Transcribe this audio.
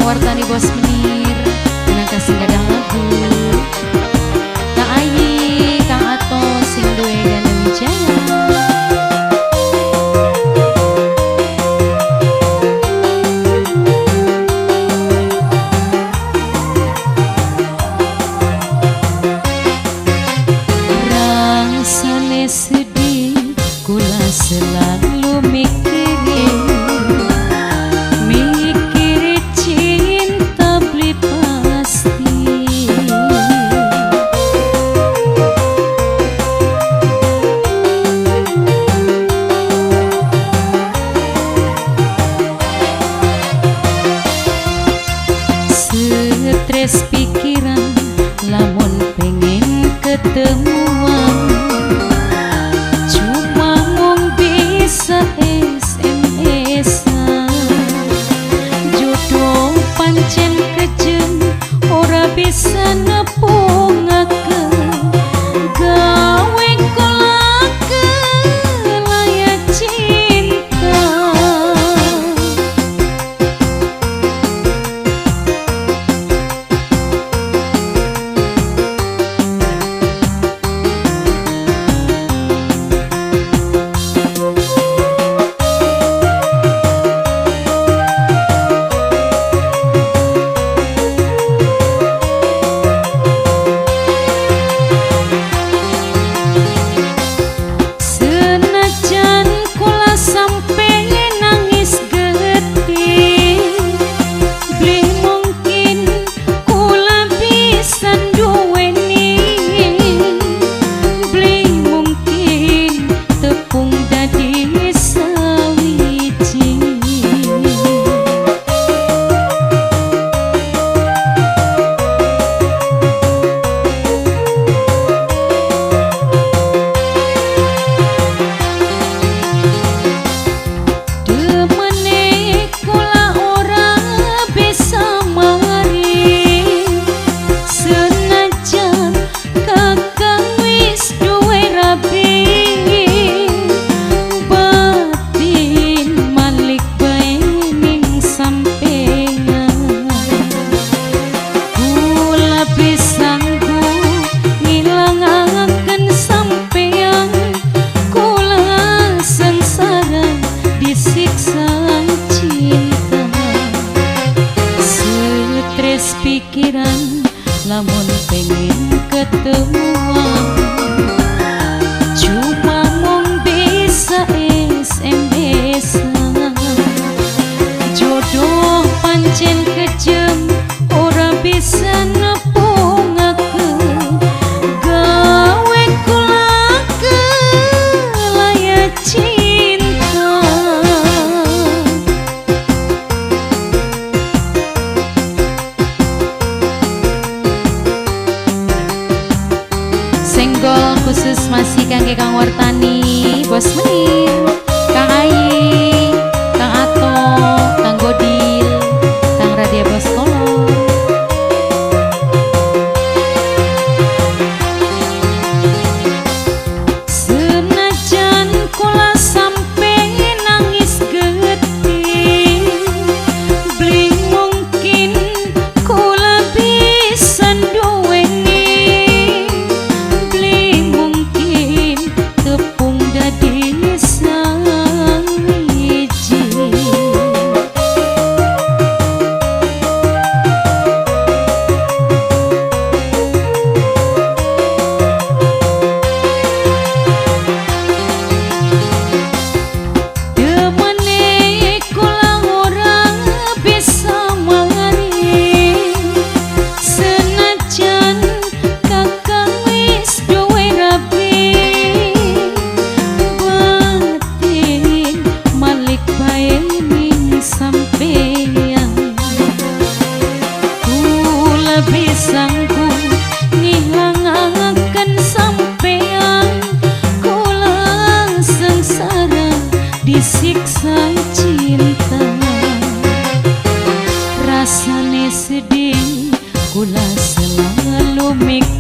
Wartani Bos Menir minangka sing gadah lagu Kang Ayi, Kang Ato sing duwe Ganda Wijaya. Rasane sedih kula selalu mikirin, mikiri cinta beli pasti. Stres pikiran lamun pengen ketemuan, cuma mung bisa SMS-an. Jodoh pancen kejem ora bisa nepungaken, gawe kula kelaya cinta. Senajan kula sampe nangis getih, beli mungkin kula bisa duweni, beli mungkin tepung dadi sawiji. Demene kula ora bisa mari, senajan kakang wis duwe rabi. Batin malik bae ning sampeyan, kula pisangku ngilangaken sampeyan. Kula sengsara disiksa cinta, stres pikiran lamun pengen ketemuan, cuma mung bisa SMS-an. Jodoh pancen kejem ora bisa nepungaken, gawe kula kelaya cinta. Senggol khusus masih kangge Kang Wartani, Bos Menir, Kang Ayi, Kang Ato, Kang Godil, Kang Radia Bos Kolo. Senajan kula sampe nangis getih, beli mungkin kula bisa duweni, beli mungkin tepung dadi sawiji. Demene kula ora bisa mari, senajan kakang wis duwe rabi. Batin malik bae ning sampeyan, kula bisangku ngilangaken sampeyan. Kula sengsara disiksa cinta, rasane sedih kula selalu mikir.